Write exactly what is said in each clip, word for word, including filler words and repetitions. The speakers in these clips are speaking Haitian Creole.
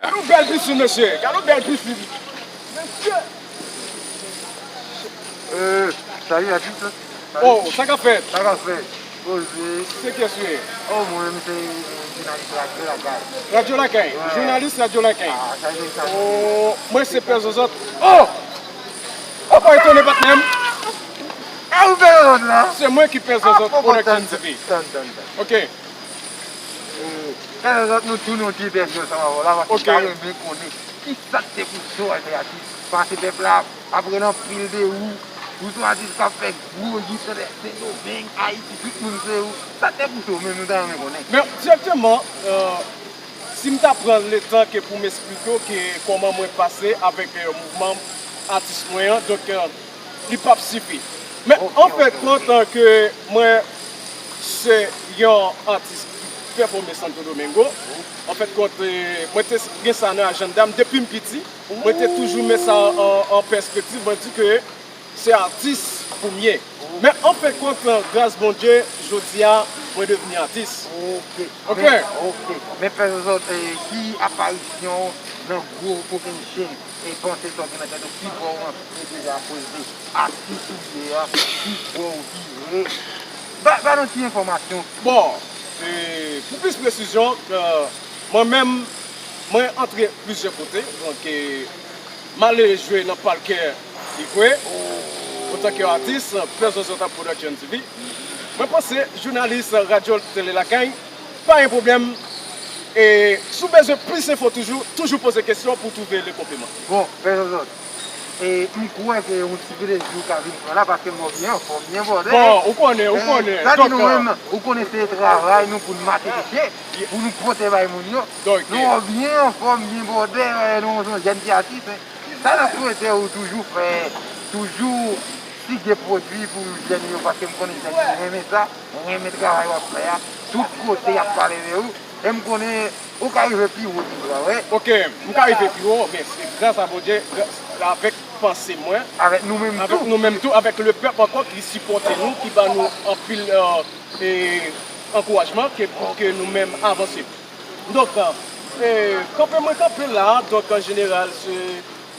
Gade yon bèl pisin, mesye. Gade yon bèl pisin. Mesye. Euh, salut à tous. Oh, sa k ap fèt? Sa k ap fèt? Poze. Se kiyès ou ye? Oh, mwen menm se jounalis radyo lakay. Radyo Lakay. Jounalis Radyo Lakay. Ah, sa se sa. Oh, mwen se Pè Zòzòt. Oh! Oh, pa etone patnè m. Ah, ou fè lòt la? Se mwen ki Pè Zòzòt Production T V. Tann, tann, tann. Ok. Fè lòt nou tou nou ti entèvyou ansanm avè w la, paske Ok. ta renmen konnen ki sa k te pouse w al fè atis. Pase pèp la ap rele anpil de ou. Ou se yon atis k ap fè gwo hit nan Sendomeng, Ayiti, tout moun se ou. Sa k te pouse w menm, nou ta renmen konnen. Men direkteman, euh, si m ta pran letan ke pou m eksplike w ke kòman mwen pase avèk euh, mouvman atis mwen an, donk euh, li p ap sifi. Men Ok, anfèt ok. Kont euh, ke mwen se yon atis ki pèfòme Santo Domingo, anfèt kont euh, mwen te gen sa nan ajanda m depi m piti. Mwen te toujou met sa an, an pèspektiv. Mwen di ke se atis pou m ye. Men anfèt kont, gras Bondye, jodi a, mwen devni atis. Ok. Ok. Men, ok. Men Pè Zòzòt, eh, ki aparisyon w nan gwo kokenn chenn e panse sa w gen nan tèt ou, ki bò w rantre deja akoz de atis ou ye a, ki bò w vire? Ba, ba nou ti enfòmasyon. Bon, e, pou plis presizyon, euh, mwen menm, mwen antre plizyè kote. Donk, e, m ale jwe nan Parkè Igwe, antanke atis, Pè Zòzòt Production T V. Mwen panse jounalis radyo tele lakay, pa gen pwoblèm. E si w bezwen plis enfo toujou, toujou poze kesyon pou w twouve le konpliman. Bon, Pè Zòzòt, e, m kwè ke yon ti plen jou ka vin pran la, paske m wè w byen anfòm, byen bòdè. Bon, ou konnen, ou E, konnen. sa di Donk, nou euh, menm, ou konnen se travay nou pou n mache chèche, pou nou pote bay moun yo. Donk, Nou wè w byen anfòm, byen bòdè, e, nou se yon jèn ti atis, hein. Sa n ap swete w toujou fè, toujou sige pwodui pou jèn yo, paske m konnen jèn yo renmen sa, renmen travay w ap fè a. Tout kote y ap pale de ou. E m konnen ou ka rive pi wo toujou, pa vre? Ok, m ka rive pi wo, men se gras a Bondye, gras, avèk panse mwen, Avèk nou menm avèk tou. Nou menm tou, avèk le pèp ankò ki sipòte nou, ki ban nou anpil euh, e, ankourajman ke, pou ke nou menm avanse. Donk, euh, e, kanpe mwen kanpe la, donk an jeneral, se,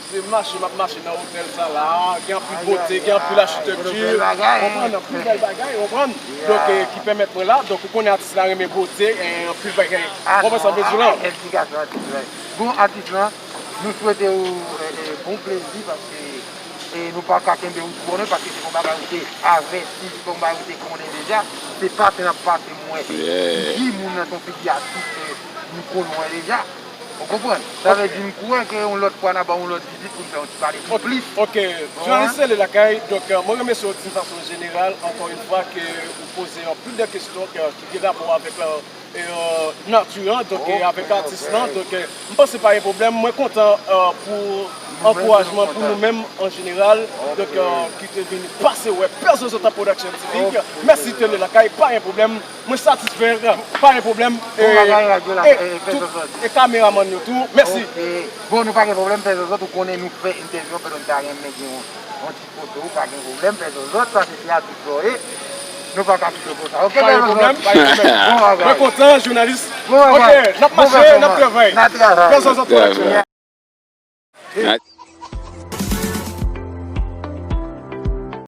se mache m ap mache nan otèl sa la, gen anpil bote, gen anpil achitekti, Bèl bagay. Konprann, anpil bèl bagay, konprann? Yeah. Donk, e, ki pèmèt mwen la, donk ou konnen atis la renmen bote, e, anpil bagay. Konprann sa m vle di w la? Bon, atis lan, nou swete w e, e, bon plezi, paske e, nou pa ka kenbe w twò non, paske se yon bagay ou te avèti, se yon bagay ou te konnen deja. Se pase n ap pase m wè. Ki moun nan se yon figi atis ke nou konn wè deja. Ou konprann? Sa vle di m kwè ke yon lòt fwa n a ba w yon lòt vizit pou n fè yon ti pale pi plis. Ok, jounalis tele lakay, donk euh, mwen remèsye w d'une façon générale, encore une fois, ke ou poze anpil de kesyon ke, ki gen rapò avèk euh, e, euh, nati an, donk e, avèk atis lan, donk e, m panse pa gen pwoblèm, mwen kontan euh, pou ankourajman pou nou menm an jeneral, donk euh, ki te vin pase wè Pè Zòzòt Production T V. Mèsi tele lakay, pa gen pwoblèm. Mwen satisfè, pa gen pwoblèm. Bon bagay, radyo la, e, Pè Zòzòt. E kameramann yo tou, mèsi. Ok. Bon, nou pa gen pwoblèm, Pè Zòzòt, ou konnen nou fè entèvyou pandan n ta renmen gen yon, yon ti foto, pa gen pwoblèm, Pè Zòzòt, sa se ti atis sa w ye. Nou pa ka kite w konsa. Ok, Pa gen pwoblèm, pa gen pwoblèm. Bon bagay. Mwen kontan, jounalis. Bon bagay. Ok, n ap mache, n ap travay. N ap travay. Pè Zòzòt Production. Nat-